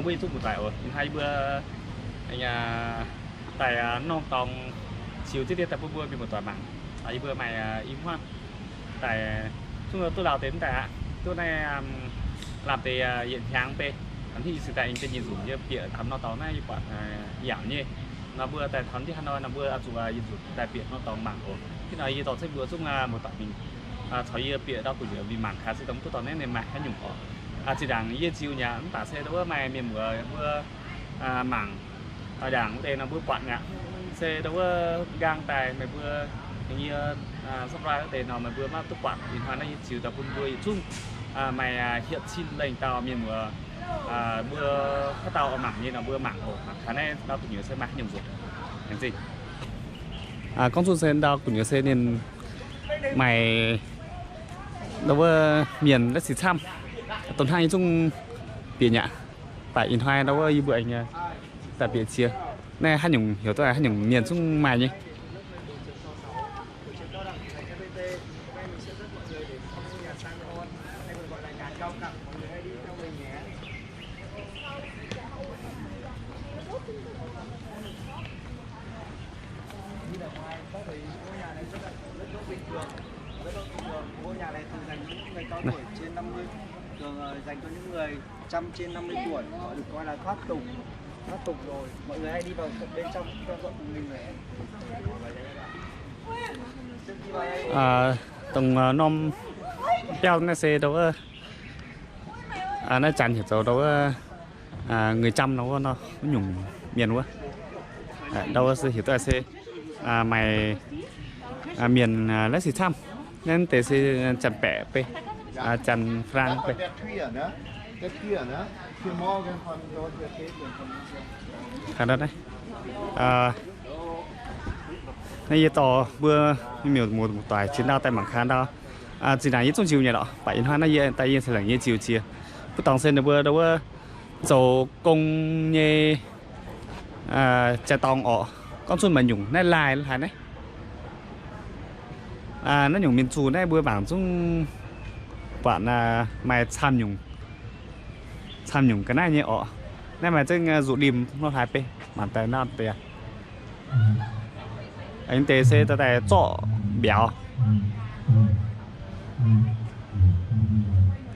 Mbuo yietc zungv muoz-doic oc, ih hnoi yie mbuo daaih norm dorngx ziux diqv dien daaih bun mbuo mienh muoz-doic mangc. Yie mbuo maaih i hmuangv daaih zungv duqv lauh deix mv daaih aqv. Duqv naaiv lamh deix yietc hnyangx bei, hnangv yie cingx daaih aengx deix nyic nzunc yie bieqc taux norm dorngx naaiv yie buatc yaac nyei. Nor mbuo daaih taux jienv haaix nor nor mbuo zuqc yietc nzunc daaih bieqc norm dorngx mangc oc. Hnangv nor yie dorh zengv mbuo zungv muoz-doic mingh caux yie bieqc ndau gu'nyuoz mingh mangc gaax se dongh duqv dorngx naaiv ninh maaih haaix nyungc oc. Zinh ndaangc yie ziux nyei mv baac se ndau wuov maaih mienh muoz mbuo mangc ndaangc wuov deix nor mbuo buatc mi'aqv. Se ndau wuov nqaang daaih meih mbuo yie subscribe wuov deix nor meih mbuo maiv duqv buatc. Ih hnoi naaiv yie ziux daaih bun mbuo yietc zungv maaih hietc cin lengh dauh mienh muoz mbuo haaix dauh oix mangc nyei nor mbuo mangc oc. Mangc gaax naaiv ndau gu'nyuoz se maaih haaix nyungc nzuonx. Laengz zingh. Gorngv zungv se ndau gu'nyuoz se ninh maaih ndau wuov mienh la'sic camv, dongh hnangv yie zungv bieqc nyei aqv. Baac ih hnoi ndau wuov yie mbuo aengx daaih bieqc jiex. Naaiv haaix nyungc heuc duqv haaix nyungc mienh zungv maaih nyei. Ngôi nhà này thường dành cho những người cao tuổi trên năm mươi, thường dành cho những người trăm trên năm mươi tuổi, họ được coi là thoát tục, thoát tục rồi. Mọi người hay đi vào bên trong theo dõi tình hình này. Dongh norm biauv naaiv se ndau wuov, naaiv janx heuc zoux ndau wuov người chăm nor wuov nor, wuov nyungc mienh wuov. Ndau wuov se heuc duqv se maaih mienh la'sic camv. Naaiv deix se janx-baeqc bei, janx-fran bei. Naaiv yie dorh mbuo mienh muoz-doic ziex ndau daaih mangc gaax ndau. Zinh ndaangc yie zungv ziux nyei lorqc, baac ih hnoi naaiv yie daaih yie ceix laangc yie ziux jiex. Mv baac dorngx se ninh mbuo ndau wuov zoux gong nyei jai-dorngx orqc, gorngv zunv maaih nyungc naaiv laaih haaix naaiv. Naaiv nyungc mienh zuqc naaiv mbuo mangc zungv buatc maaih camv nyungc, camv nyungc ga'naaiv nyei orqc. Naaiv maaih zengv nzuqc limh nor haaix bei mangc daaih naaiv deix. Aengx deix se daaih zorqv mbiauz.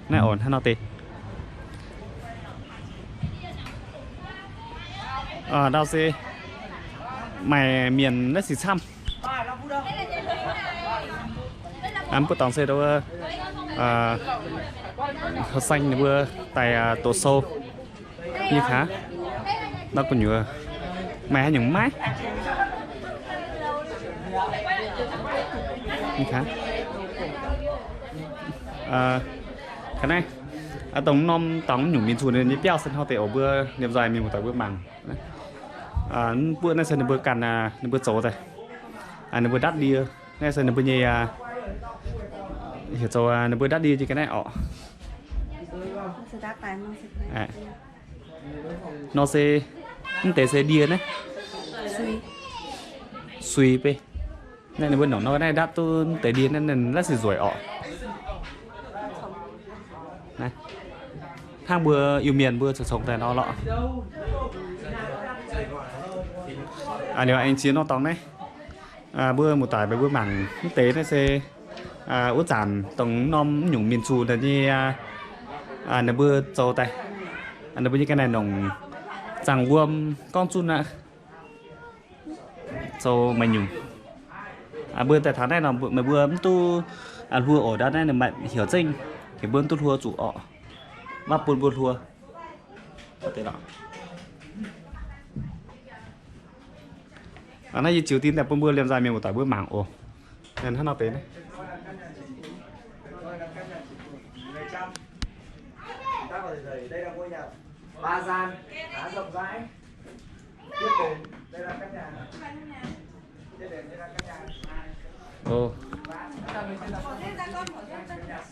Naaiv oc, hnangv nor deix. Ndau se maaih mienh naaiv sic camv. Mv baac dorngx se ndau wuov, haaix saeng ninh mbuo daaih doqc sou nyei kaax. Ndau gu'nyuoz maaih haaix nyungc maiv? Ga'naaiv, dongh norm dorngx nyungc mienh zuqc nyei biauv se hnangv deix oc, mbuo liemh nzoih mienh muoz-doic mbuo mangc. Mv buoqv naaiv se ninh mbuo ganh, ninh mbuo zoux daaih. Ninh mbuo ndatv ndie, naaiv se ninh mbuo nyei, heuc zoux ninh mbuo ndatv ndie nyei ga'naaiv orqc. Nor se, mv deix se ndie naaiv. Suix bei. Naaiv ninh mbuo nongc nor naaiv ndatv duqv mv deix ndie naaiv, naaiv se nzueic orqc. Hnangv mbuo Iu-Mienh mbuo congx-congx daaih nor lorqc. Liuz aengx jiex nor dorngx naaiv, mbuo muoz-doic meih mbuo mangc mv deix naaiv se wuov zanc dongh norm nyungc mienh zuqc nyei, ninh mbuo zoux daaih, ninh mbuo nyei ga'naaiv nongc zaangc wuom gorngv zunv aqv. Zoux maaih nyungc. Mbuo daaih taux naaiv nor meih mbuo mv duqv hluo oc, ndau naaiv ninh maaih heuc zengv, heuc mbuo mv duqv hluo zuqc orqc. Maiv bun mbuo hluo. Naaiv yie ziux dien daaih bun mbuo liemh nzoih mienh muoz-doic mbuo mangc oc. Hnangv nor deix naaiv.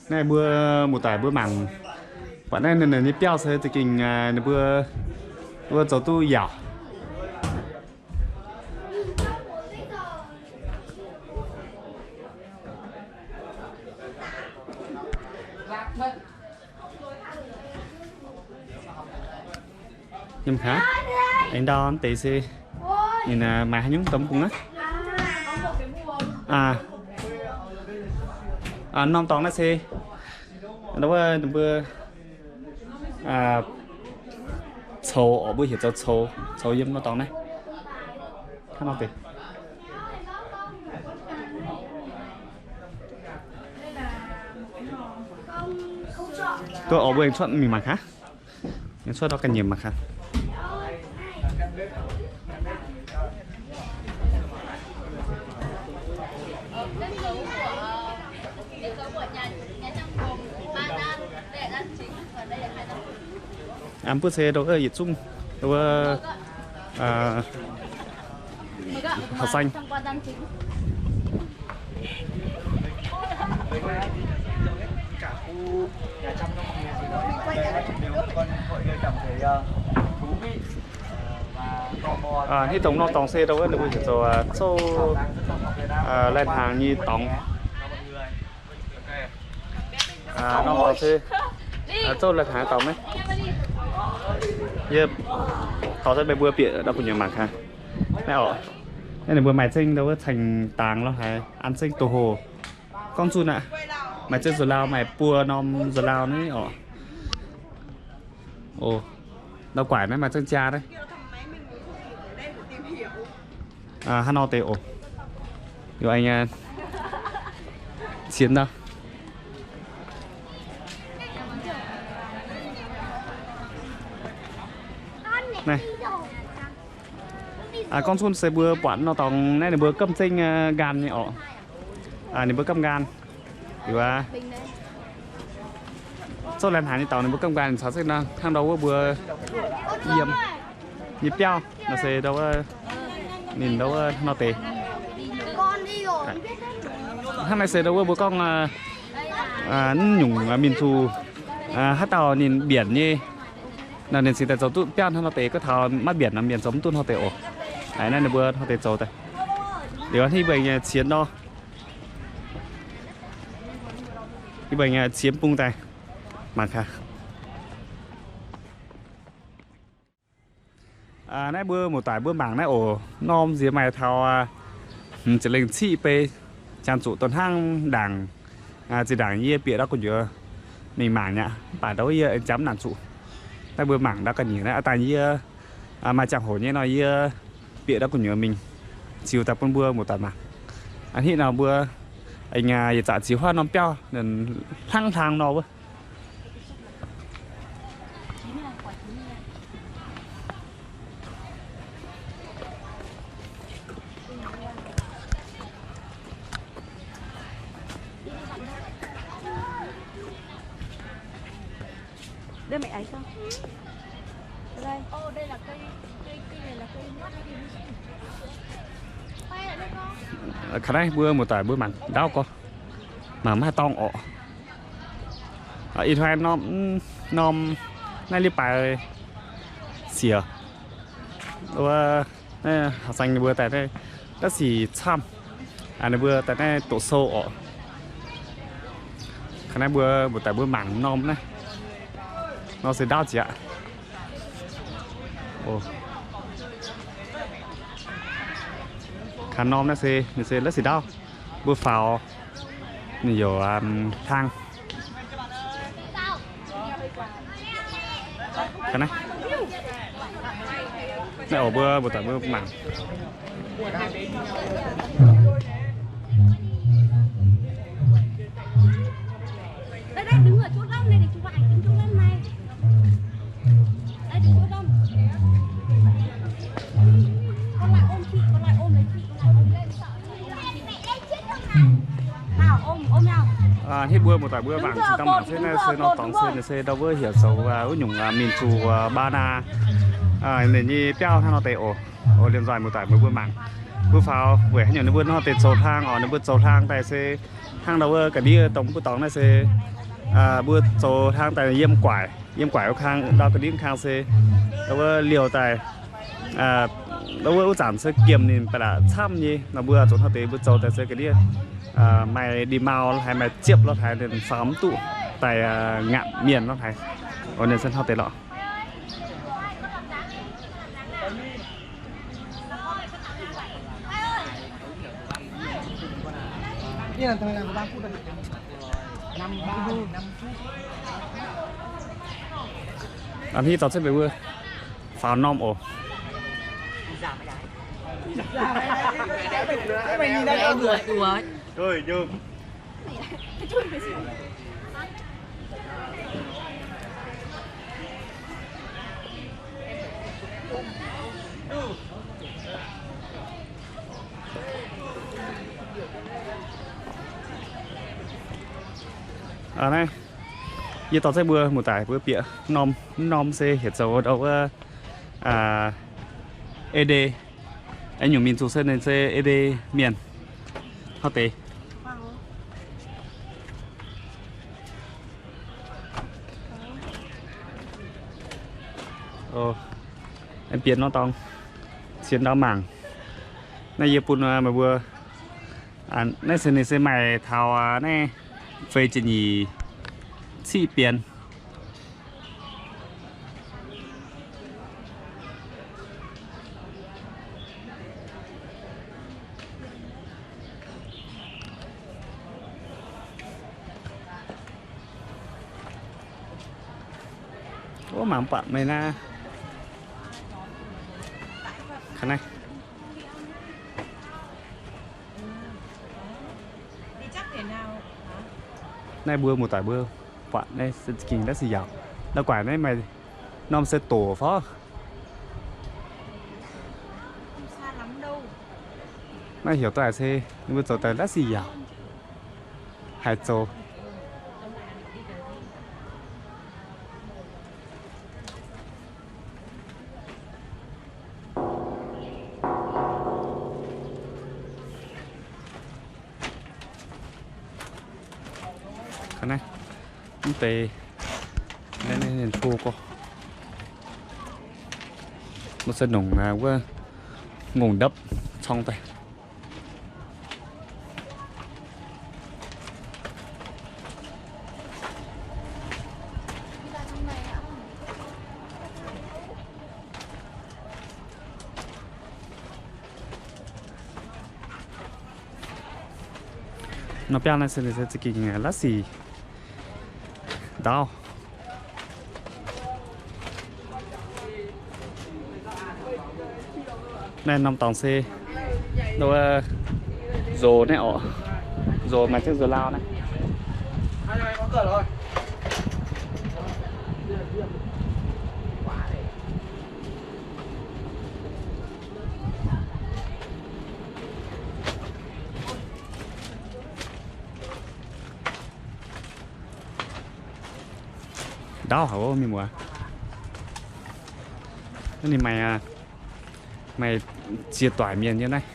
Naaiv mbuo muoz-doic mbuo mangc, buatc naaiv ninh nyei biauv se za'gengh ninh mbuo, mbuo zoux duqv yaauc. Nyei mangc gaax, aengx ndau deix se ninh maaiz haaix nyungc dongh mv bung aqv. Norm dorngx naaiv se wuov ninh mbuo coux oc, mbuo heuc zoux coux, coux yiem norm dorngx naaiv. Hnangv nor deix. Duqv oc, mbuo aengx cuotv mingh mangc gaax. Aengx cuotv ndau ga'nyiec mangc gaax. Mv baac se ndau wuov yietc zungv, ndau wuov horqc saeng. Hitv dongh norm dorngx se ndau wuov ninh mbuo heuc zoux zouv lai-hnaangx nyei dorngx. Norm dorngx se zouv lai-hnaangx dorngx naaiv. Yie taux se meih mbuo bieqc ndau gu'nyuoz mangc gaax. Naaiv oc, naaiv ninh mbuo maaih zengv ndau wuov caengx dangx lorh haaix, an zengv doh hoc. Gorngv zunh aqv, maaih zengv nzuqc laauh, maaih buo norm nzuqc laauh naaiv oc. Oc, ndau guaaic naaiv maaih zengv jaa naaiv. Hnangv nor deix oc. Yaac aengx qiemx ndau. Naaiv, gorngv zunh se mbuo buatc nor dorngx naaiv ninh mbuo gamh nzengc nqaanh nyei oc. Ninh mbuo gamh nqaanh. Liuz aqv, zouv lai-hnaangx nyei dorngx ninh mbuo gamh nqaanh caux zengv nor hnangv ndau wuov mbuo yiem nyei biauv nor se ndau wuov ninh ndau wuov hnangv nor deix. Hnangv naaiv se ndau wuov mbuo gorngv naaiv nyungc mienh zuqc haaix dauh ninh mbienc nyei nor ninh cingx daaih zoux duqv biauv hnangv nor deix. Gorngv taux maiv mbienc nor mienh zoux mv duqv hnangv nor deix oc. Naaiv ninh mbuo hnangv nor deix zoux daaih. Liuz hnangv yie mbuo qiemx nor, yie mbuo qiemx bung daaih mangc gaax. Naaiv mbuo muoz-doic mbuo mangc naaiv oc, norm nziex maaih taux hmz ziepc lengh ciqv bei, jangx zuqc dongh hnangv ndaangc, zinh ndaangc yie bieqc ndau gu'nyuoz mingh mangc aqv, mv baac ndau wuov yie aengx jangx mv nangc zuqc. Naaiv mbuo mangc ndau ga'nyiec naaiv, daaih yie maaih ziangh hoc nyei nor yie bieqc ndau gu'nyuoz mingh ziux daaih bun mbuo muoz-doic mangc. A'hneiv nor mbuo aengx yietc zaqc ziux huaav norm biauv hnangv hlang nor wuov. Kaav naaiv mbuo muoz-doic mbuo mangc ndaauv gorx, mangc maiv haih dorngh orqc. Ih hnoi norm, norm naaiv liuz baaix siec, wuov, horqc saeng ninh mbuo daaih naaiv, naaiv sic camv, ninh mbuo daaih naaiv doqc sou orqc. Kaav naaiv mbuo muoz-doic mbuo mangc norm naaiv, nor se ndaauv jiex aqv. Kaav norm naaiv se, ninh se naaiv sic ndaauv, mbuo faaux ninh youc hlang. Kaav naaiv, naaiv oc mbuo muoz-doic mbuo mangc. Hitv mbuo muoz-doic mbuo mangc cingx daaih mangc se naaiv se nor dorngx se ninh se ndau wuov heuc zoux wuov nyungc mienh zuqc mbaa naa, ninh nyei biauv hnangv nor deix oc. Oc, liemh nzoih muoz-doic mbuo mbuo mangc, mbuo faaux weic haaix nyungc ninh mbuo nor deix zoux hlang orqc, ninh mbuo zoux hlang daaih se hnangv ndau wuov ga'ndiev dongh mbuo dorngx naaiv se mbuo zoux hlang daaih yiem guaic, yiem guaic wuov kang, ndau ga'ndiev kang se ndau wuov liouh daaih, ndau wuov wuov zanc se giemh ninh ba'laqc camv nyei nor mbuo zoux hnangv deix mbuo zoux daaih se ga'ndiev maaih ndie-mau lorh haaix, maaih ziepv lorh haaix, ninh faaux mv duqv daaih ngaatc mienh lorh haaix. Oc, ninh se hnangv deix lorqc. Hnangv hiuv duqv cuotv mbuo faaux norm oc. Aa, naaiv yie dorh cuotv mbuo muoz-doic mbuo bieqc norm, norm se heuc zoux ndau wuov Ede. Nyungc mienh zuqc se ninh se Ede mienh hnangv deix. Aengx bienx nor dorngx, sienx ndau mangc. Naaiv yie bun meih mbuo, naaiv se ninh se maaih taux naaiv feix ziepc nyeic ciqv bienx. Ov, mangc buatc meih naaiv. Kangv naaiv. Naaiv mbuo muoz-doic mbuo buatc naaiv se za'gengh la'sic yaauc. La'guaih naaiv maaih norm se doqc fov. Naaiv heuc daaih se ninh mbuo zoux daaih la'sic yaauc. Haih zoux. Kangv naaiv, mv deix, naaiv ninh to gorx. Mbuo se nongc wuov ngongh ndopv corng daaih. Nor biangh naaiv se ninh se za'gengh la'sic ndaauv. Naaiv norm dorngx se nzox naaiv orqc. Nzox maaih jienv nzox laau naaiv. Ndaauv haic mienh muoz. Naaiv ninh maaih, maaih ziex doic mienh nyei naaiv.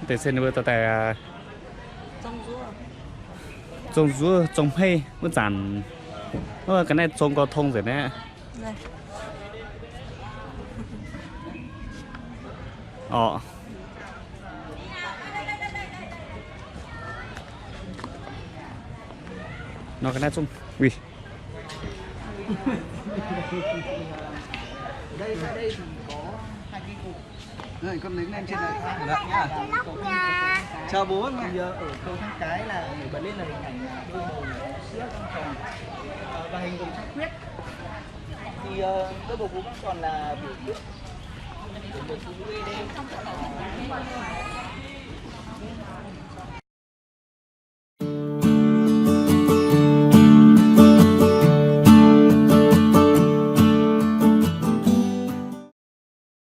Deix se ninh mbuo dorh daaih zong nzuov zong hmeiv wuov zanc, ga'naaiv zong gau tong nzengc naaiv. Orqc. Nor ga'naaiv zungv uix. Đây, đây thì có hai cái cột. Rồi, con nếng lên trên này. Được nhá. Chào bố. Thì, ờ, ở cầu thang cái là nổi bật lên là hình ảnh, ờ, đôi bầu siếc trong chồng. Ờ, và hình vòng trăng khuyết. Thì, ờ, đôi bầu cua vẫn còn là biểu tượng của người phụ nữ Ê-đê-,